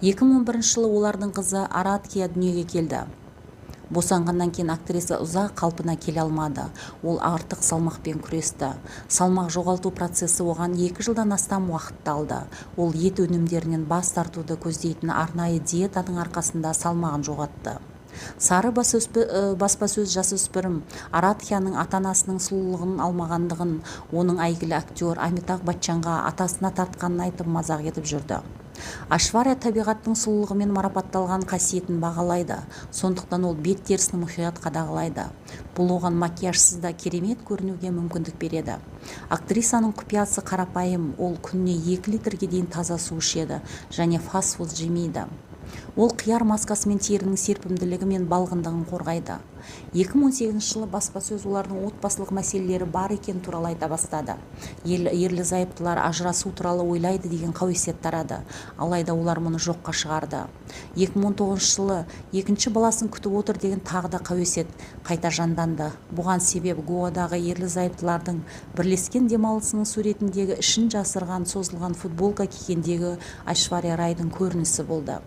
2011 жылы олардың қызы Арадхья дүниеге келді. Босанғаннан кейін актриса ұзақ қалпына келе алмады. Ол артық салмақпен күресті. Салмақ жоғалту процесі оған 2 жылдан астам уақытты алды. Ол ет өнімдерінен бас тартуды көздейтін арнайы диетаның арқасында салмағын жоғалтты. Сары баспасөз жасөспірім Арадхьяның ата-анасының сұлулығын алмағандығын, оның әйгілі актер Амитабх Баччанға атасына тартқанын айтып, мазақ етіп жүрді. Айшвария табиғаттың сұлулығымен марапатталған қасиетін бағалайды. Сондықтан ол бет терісін мұқият қадағалайды. Бұл оған макияжсыз да керемет көрінуге мүмкіндік береді. Актрисаның құпиясы қарапайым: ол күніне 2 литрге дейін таза су ішеді және фастфуд жемейді. Ол қияр маскасымен терінің серпімділігі мен балғындығын қорғайды. 2018 жылы баспасөз олардың отбасылық мәселелері бар екені туралы айта бастады. Ерлі-зайыптылар ажырасу туралы ойлайды деген қауесет тарады. Алайда олар мұны жоққа шығарды. 2019 жылы екінші баласын күтіп отыр деген тағы да қауесет қайта жанданды. Бұған себеп Гоадағы ерлі-зайыптылардың бірлескен демалысының суретіндегі ішін жасырған созылған футболка кигендегі Айшвария Райдың көрінісі болды.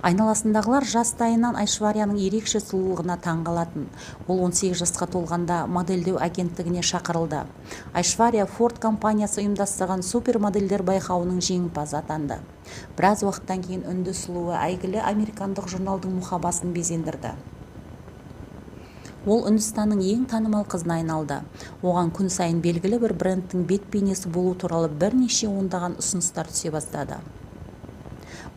Айналасындағылар жастайынан Айшварияның ерекше сұлулығына таң қалатын. Ол 18 жасқа толғанда модельдеу агенттігіне шақырылды. Айшвария Форд компаниясы ұйымдастырған супермодельдер байқауының жеңімпазы атанды. Біраз уақыттан кейін үнді сұлуы әйгілі американдық журналдың мұқабасын безендірді. Ол Үндістанның ең танымал қызына айналды. Оған күн сайын белгілі бір брендтің бет бейнесі болу туралы бірнеше ондаған ұсыныстар түсе бастады.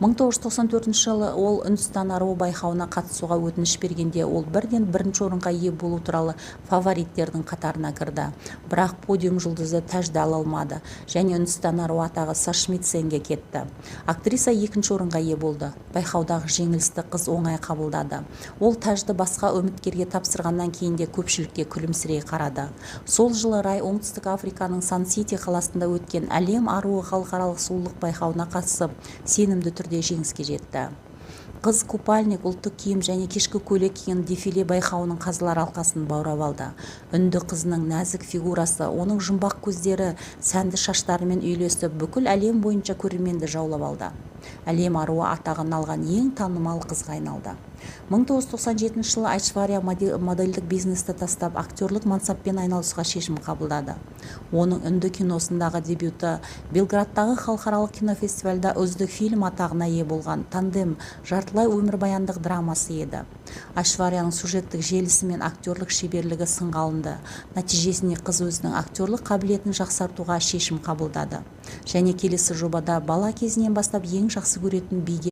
1994 жылы ол «Үндістан аруы» байқауына қатысуға өтініш бергенде, ол бірден бірінші орынға ие болу туралы фавориттердің қатарына кірді. Бірақ подиум жұлдызы тәжді ала алмады және «Үндістан аруы» атағы Сашмит Сенге кетті. Актриса екінші орынға ие болды. Байқаудағы жеңілісті қыз оңай қабылдады. Ол тәжді басқа үміткерге тапсырғаннан кейін де көпшілікке күлімсірей қарады. Сол жылы Рай Оңтүстік Африканың Сан-Сити қаласында өткен «Әлем аруы» халықаралық сұлулық байқауына қатысып, сенімді түрде жеңіске жетті. Қыз купальник, ұлттық киім және кешкі көйлек киген дефиле байқауының қазылар алқасын баурап алды. Үнді қызының нәзік фигурасы оның жұмбақ көздері, сәнді шаштарымен үйлесіп, бүкіл әлем бойынша көрерменді жаулап алды. «Әлем аруы» атағын алған ең танымал қызға айналды. 1997 жылы Айшвария модельдік бизнесті тастап, актерлік мансаппен айналысуға шешім қабылдады. Оның үнді киносындағы дебюті Белградтағы халықаралық кинофестивальда үздік фильм атағына ие болған «Тандем» жартылай өмірбаяндық драмасы еді. Айшварияның сюжеттік желісі мен актерлік шеберлігі сынға алынды. Нәтижесінде қыз өзінің актерлік қабілетін жақсартуға шешім қабылдады және келесі жобада бала кезінен бастап ең жақсы көретін биге